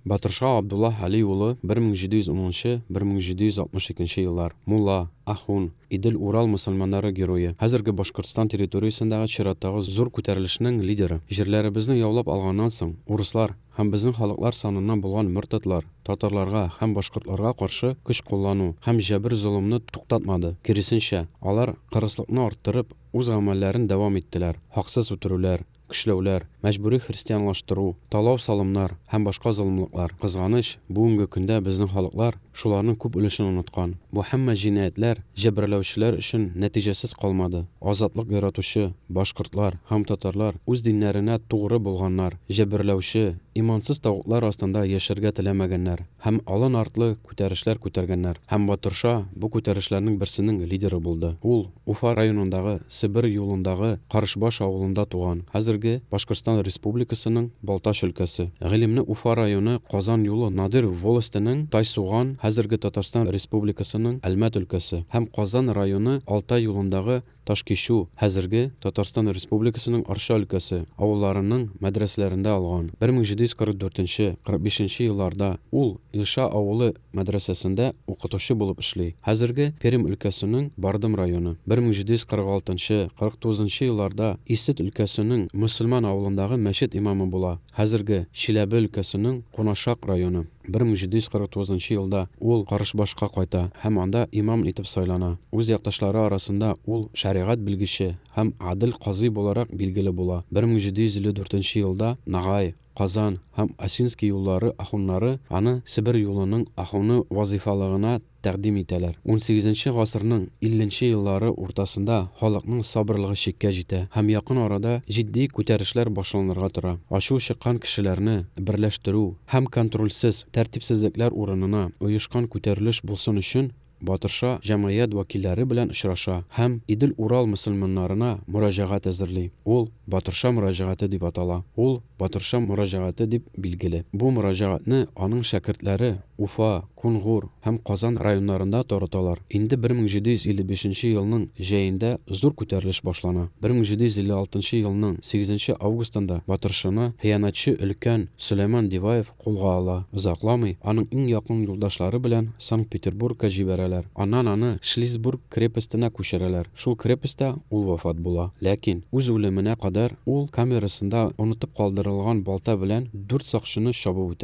Батырша Абдуллаһ Али улы, 1710-1762 еллар, мулла, ахун, Идел-Урал мөселманнары герое, хәзерге Башкортстан территориясендәге чираттагы зур күтәрелешнең лидеры. Җирләребезне яулап алганнан соң, урыслар һәм безнең халыклар саныннан булган мөртәтлар татарларга һәм башкортларга каршы көч куллану һәм җәбер-золымны туктатмады, киресенчә, алар, кырыслыкны арттырып, үз гамәлләрен дәвам иттеләр, хаксыз үтерүләр, көчләүләр, мәҗбүри христианлаштыру, талау-салымнар һәм башка золымлыклар. Кызганыч, бүгенге көндә безнең халыклар шуларның күп өлешен оныткан. Бу һәммә җинаятьләр җәберләүчеләр өчен нәтиҗәсез калмады. Азатлык яратучы башкортлар һәм татарлар үз диннәренә тугры булганнар, җәберләүче, имансыз тагутлар астында яшәргә теләмәгәннәр һәм алын-артлы күтәрешләр күтәргәннәр. Һәм Батырша бу күтәрешләрнең берсенең лидеры булды. Ул Уфа районындагы Себер юлындагы Карышбаш авылында туган, хәзерге Башкортстан Республикасының Балтач өлкәсе. Гыйлемне Уфа районы Казан юлы Надыр волостенең Тайсуган, хәзерге Татарстан Республикасының Әлмәт өлкәсе, һәм Казан районы Алтай юлындагы Ташкичү, хәзерге Татарстан Республикасының Арча өлкәсе, авылларының мәдрәсәләрендә алган. 1744 нче, 45 нче елларда ул Илша авылы мәдрәсәсендә укытучы булып эшли, хәзерге Пермь өлкәсенең Бардым районы. 1746 нчы, 49 нчы елларда Исет өлкәсенең Мөселман авылындагы мәчет имамы була, хәзерге Чиләбе өлкәсенең Кунашак районы. 1749 нчы елда ул Карышбашка кайта һәм анда имам итеп сайлана. Үз якташлары арасында ул шәригать белгече һәм гадел казый буларак билгеле була. 1754 нче елда Нагай, Казан һәм Осинский юллары ахуннары аны Себер юлының ахуны вазыйфалыгына тәкъдим итәләр. Унсигезенче гасырның илленче еллары уртасында халыкның сабырлыгы чиккә җитә һәм якын арада җитди күтәрешләр башланырга тора. Ачуы чыккан кешеләрне берләштерү һәм контрольсез тәртипсезлекләр урынына оешкан күтәрелеш булсын өчен Батырша җәмгыять вәкилләре белән очраша һәм Идел-Урал мөселманнарына мөрәҗәгать әзерли. Ул Батырша мөрәҗәгате дип атала. Ул Батырша мөрәҗәгате дип билгеле. Бу мөрәҗәгатьне аның шәкертләре Уфа, Кунгур һәм Казан районнарында тараталар. Инде 1755 нче елның җәендә зур күтәрелеш башлана. 1756 нчы елның сигезенче августында Батыршаны хыянәтче өлкән Сөләйман Диваев кулга ала. Озакламый аның иң якын юлдашлары белән Санкт-Петербургка җибәрәләр. Аннан аны Шлиссбург крепостена күчерәләр. Шул крепостьта ул вафат була. Ләкин үз үлеменә кадәр ул камерасында онытып калдырылган балта белән дүрт сакчыны чабып үтерә.